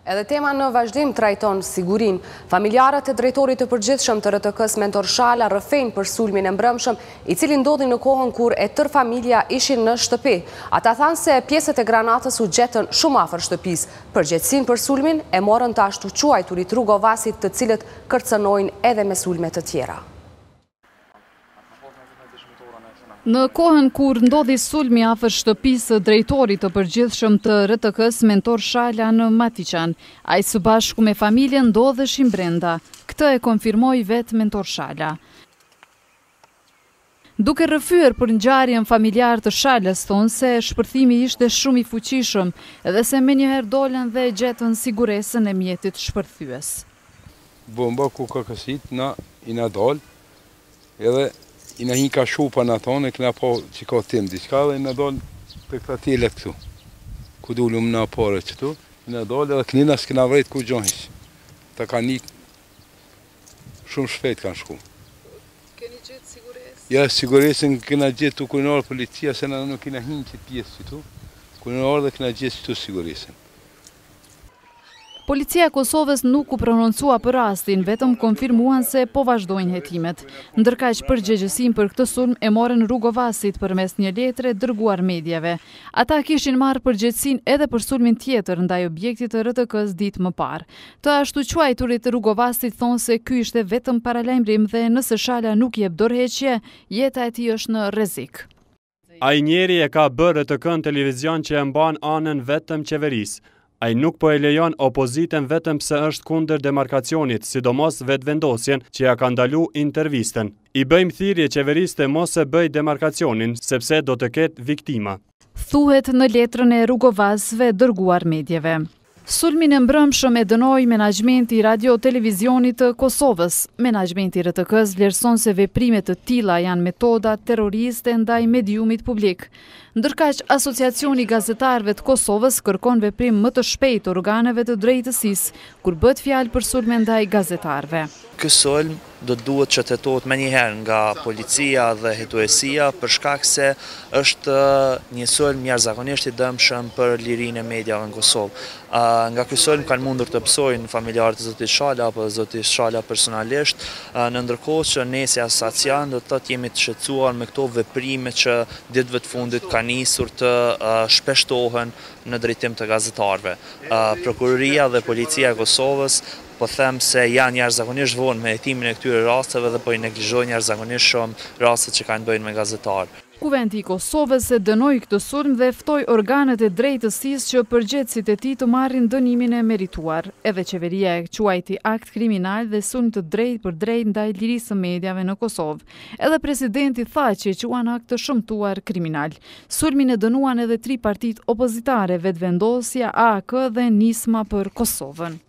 Edhe tema në vazhdim trajton sigurinë. Familjarët e drejtorit të përgjithshëm të RTK-së Mentor Shala rrëfejnë për sulmin e mbrëmshëm, i cili ndodhi në kohën kur e tërë familja ishin në shtëpi. Ata thanë se pjesët e granatës u gjetën shumë afër shtëpisë. Përgjegjësinë për sulmin e morën të ashtuquajturit rugovasit të cilët kërcënojnë edhe me sulme të tjera. Në kohën kur ndodhi sulmi afër shtëpisë së drejtorit të përgjithshëm të RTK-së Mentor Shala në Matiqan, ai së bashku me familjen ndodheshin brenda. Këtë e konfirmoi vetë Mentor Shala. Duke rrëfyer për ngjarjen familjarë të Shalës thonë se shpërthimi ishte shumë i fuqishëm dhe se menjëherë dolën dhe gjetën siguresën e mjetit shpërthyes. Bomba ku ka kësit na jena dal edhe jena hi ka shupa na thonë e kena pa që ka tym diçka edhe jena dal te këta telat këtu ku dulëm na pare qëtu jena dal edhe kënina s'kena vrejt kurgjo hiq ta ka nik shumë shpejt kanë shku Keni gjetë siguresë? Ja, siguresën kena gjetë kur kanë ardhë policia, se na nuk kena hi n'qëtë pjesë qëtu, kur kanë ardhë dhe kena gjetë qëtu siguresën. Policia e Kosovës nuk u prononcua për rastin, vetëm konfirmuan se po vazhdojnë hetimet. Ndërkaq përgjegjësinë për këtë sulm e morën rugovasit përmes një letre dërguar mediave. Ata kishin marrë përgjegjësinë edhe për sulmin tjetër ndaj objektit të RTK-së ditë më parë. Të ashtuquajturit rugovasit thonë se ky ishte vetëm paralajmërim dhe nëse Shala nuk jep dorëheqje, jeta e tij është në rrezik. Ai njeri e ka bërë RTK-në televizion që e mban anën vetëm qeverisë. Ai nuk po e lejon opozitën vetëm pse është kundër demarkacionit, sidomos Vetëvendosjen që ja ka ndalu intervistën. I bëjmë thirrje qeverisë të mos e bëjë demarkacionin, sepse do të ketë viktima. Thuhet në letrën e rugovasve dërguar medieve. Sulmin e mbrëmshëm e dënoi menaxhmenti i Radio Televizionit të Kosovës. Menaxhmenti i RTK-së vlerëson se veprime të tilla janë metoda terroriste ndaj mediumit publik. Ndërkaq, Asociacioni i Gazetarëve të Kosovës kërkon veprim më të shpejtë të organeve të drejtësisë kur bëhet fjalë për sulme ndaj gazetarëve. Ky sulm do të duhet që të hetohet menjëherë nga policia dhe hetuesia për shkak se është një sulm jashtëzakonisht i dëmshëm për lirinë e mediave në Kosovë. Nga ky sulm kanë mundur të pësojnë familjarët e zotit Shala apo dhe zoti Shala personalisht, në ndërkohë që ne si asociacion do të thotë jemi të shqetësuar me këto veprime që ditëve të fundit kanë nisur të shpeshtohen në drejtim të gazetarëve. Prokuroria dhe Policia e Kosovës po them se janë jashtëzakonisht vonë me hetimin e këtyre rasteve dhe po i neglizhojnë jashtëzakonisht shumë rastet që kanë të bëjnë me gazetarë. Kuvendi i Kosovës e dënoi këtë sulm dhe ftoi organet e drejtësisë që përgjegjësit e tij të marrin dënimin e merituar. Edhe qeveria e quajti akt kriminal dhe sulm të drejtpërdrejtë ndaj lirisë së mediave në Kosovë. Edhe presidenti Thaçi e quan akt të shëmtuar kriminal. Sulmin e dënuan edhe tri partitë opozitare, Vetëvendosja, AAK dhe Nisma për Kosovën.